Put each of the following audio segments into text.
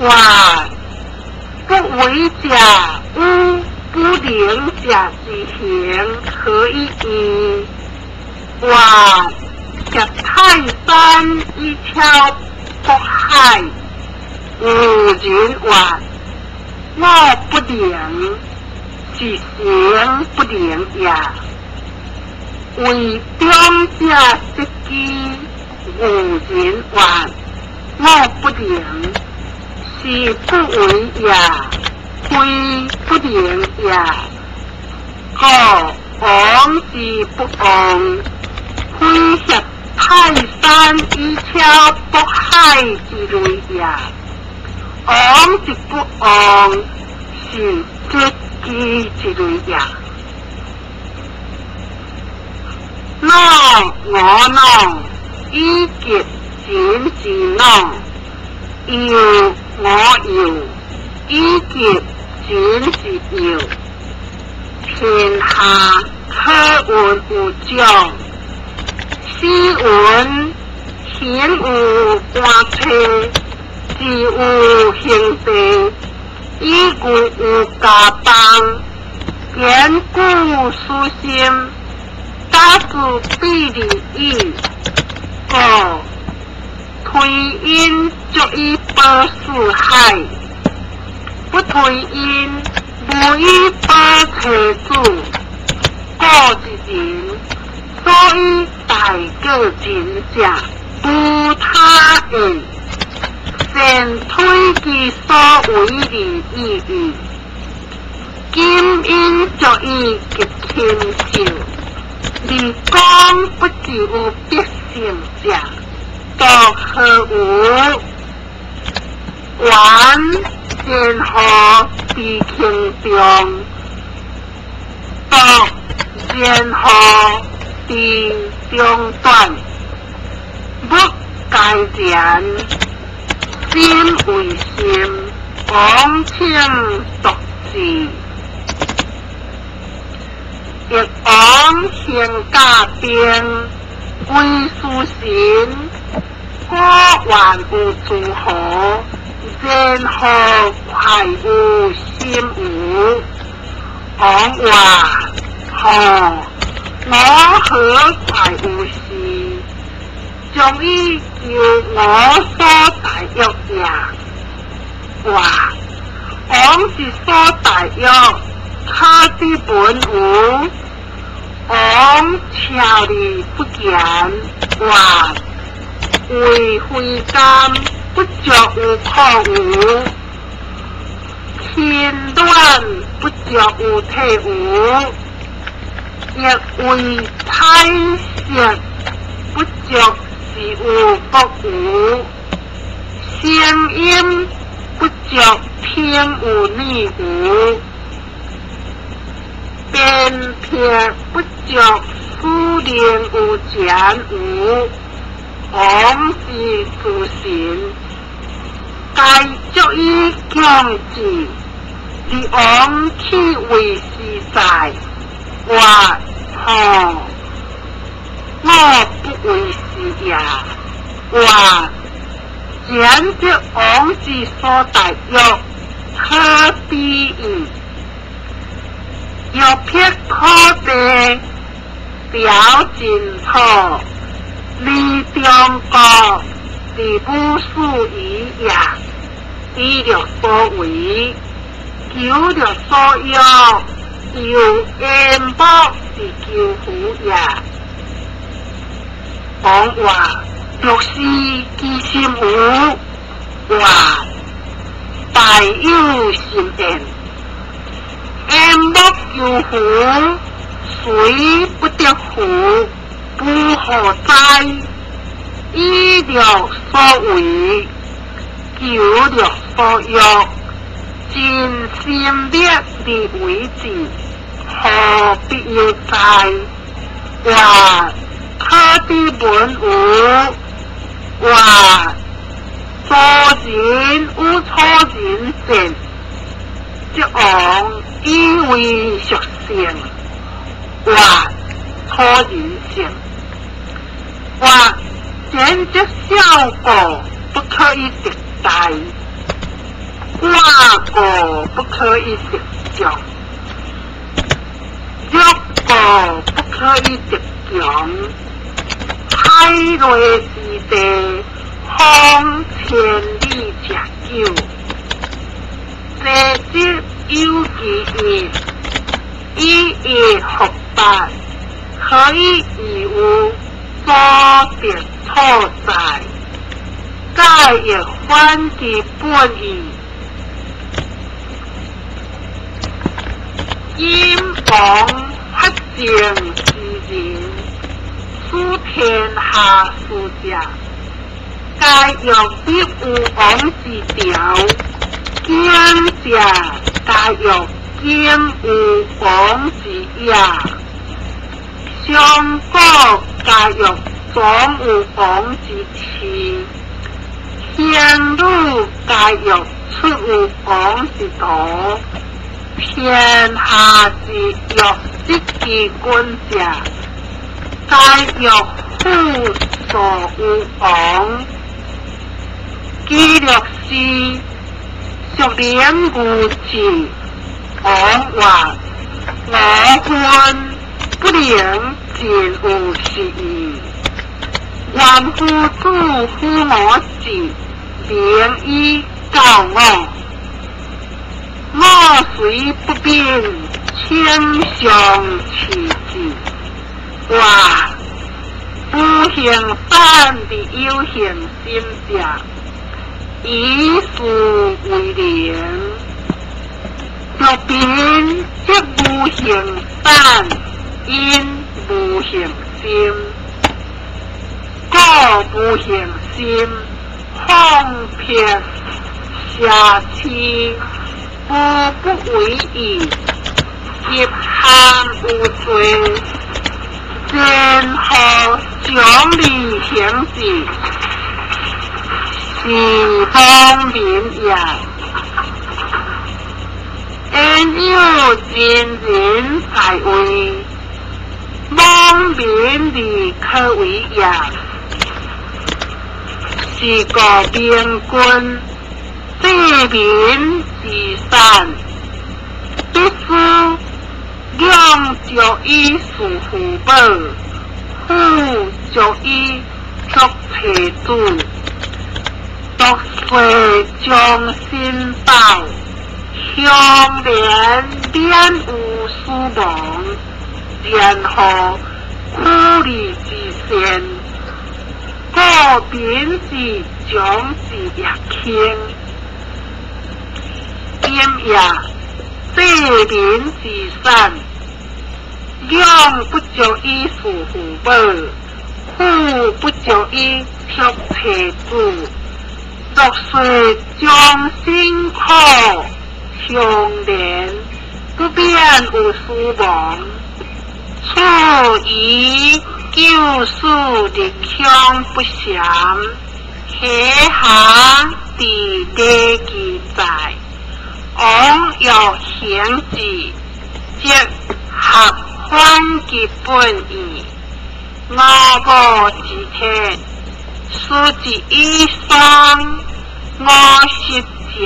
話不為者與不能者之行何以異？話挾泰山以超渤海，有人曰：我不能，是誠不能也。為中者則機，有人曰：我不能，是不為也，非不能也。故王之不王，非挾泰山以超渤海之類也。王之不王，是則機之類也。惱我惱，以及人之惱；憂我憂，以及人之憂。天下可聞有獎，斯文行有官車，智有兄弟，以故有家邦，堅固私心，打自比利矣。故推因足以保四海，不推因無以保妻子。故一人所以大過人者，無他厭，善推其所為而已矣。今因足以極禽獸，而講不知有必勝者，獨何無？還善何佇輕重？獨善何佇長短？物皆然，心為心，王稱獨治。翼王行甲兵，為事神，果願有諸侯，然何快有心無？王曰：吼！我何快有事？將以求我所大欲也。話王之所大欲，可知聞無？王超而不言。話為非甘，不足有苦無？貧暖不足有體無？亦為彩色，不足是有國無？聲音不足聽有耳無？鞭辟不足使令有前無？王之諸神，皆足以強之。而王豈為是哉？曰：吼！我不為是也。曰：然則王之所大欲，可比矣。欲辟可地，表盡土，離中國，而無事矣也。以樂所為，求樂所欲，猶焉木之求乎也。王曰：若是其心無？曰：大有心焉。焉木求符，雖不得符，不何哉？以樂所為，求樂所欲，盡心力而為之，何必有哉？曰：可知聞無？曰：楚人與楚人戰，則王以為孰勝？曰：楚人勝。曰：然則小國不可以敵大。掛過不可以得將，弱過不可以得強。海內之地，方千里者久。這則有其一，以一復八，何以異有所得錯在？蓋欲反其本意。今王發政之人，使天下事者，皆欲必有王之條；經者皆欲兼有王之野。上古皆欲總有王之士，仙女皆欲出有王之徒。天下之欲得其君者，皆欲復所有王。記錄是俗能無智，王曰：我分不能盡有是義。願夫子撫我志，明以教我。我雖不免稱上持志，哇！無形反而有形心者，以事為能。若貧則無形反，因無形心，故無形心，放撇瑕疵，無不為意，入行有罪，前後獎勵行之，是方民也。焉有真人在位，罔民而可為也。是故明君，濟民之善，必須養足以事父母，撫足以作妻子，獨世將身報，鄉連免有死亡，然後苦利之善，故民之長之也輕。今也濟民之善，養不足以事父母，撫不足以託妻子，若說將辛苦，鄉連不免有死亡。處以救死日鄉不詳，下下佇禮記載，王欲行之，則合反其本意。我無之鐵，事之以喪，我實者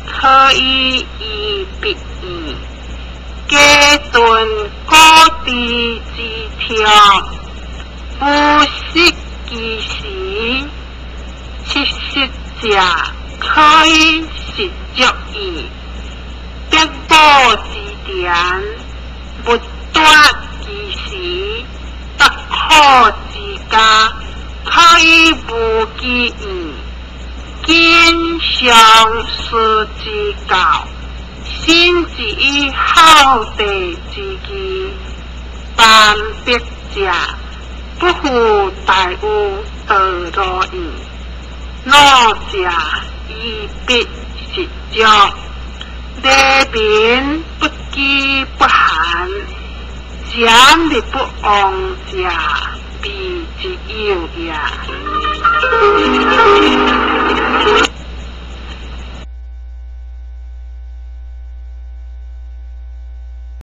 可以醫必義。家頓古地之條，無失其時，七實者可以實足矣。必寶之田，勿奪其時；不可之家，可以無其義。今上師之教，信之以孝弟之義，辦別者不負大有道路矣。老者以必實足，禮民不飢不寒，儉而不忘者，未之有也。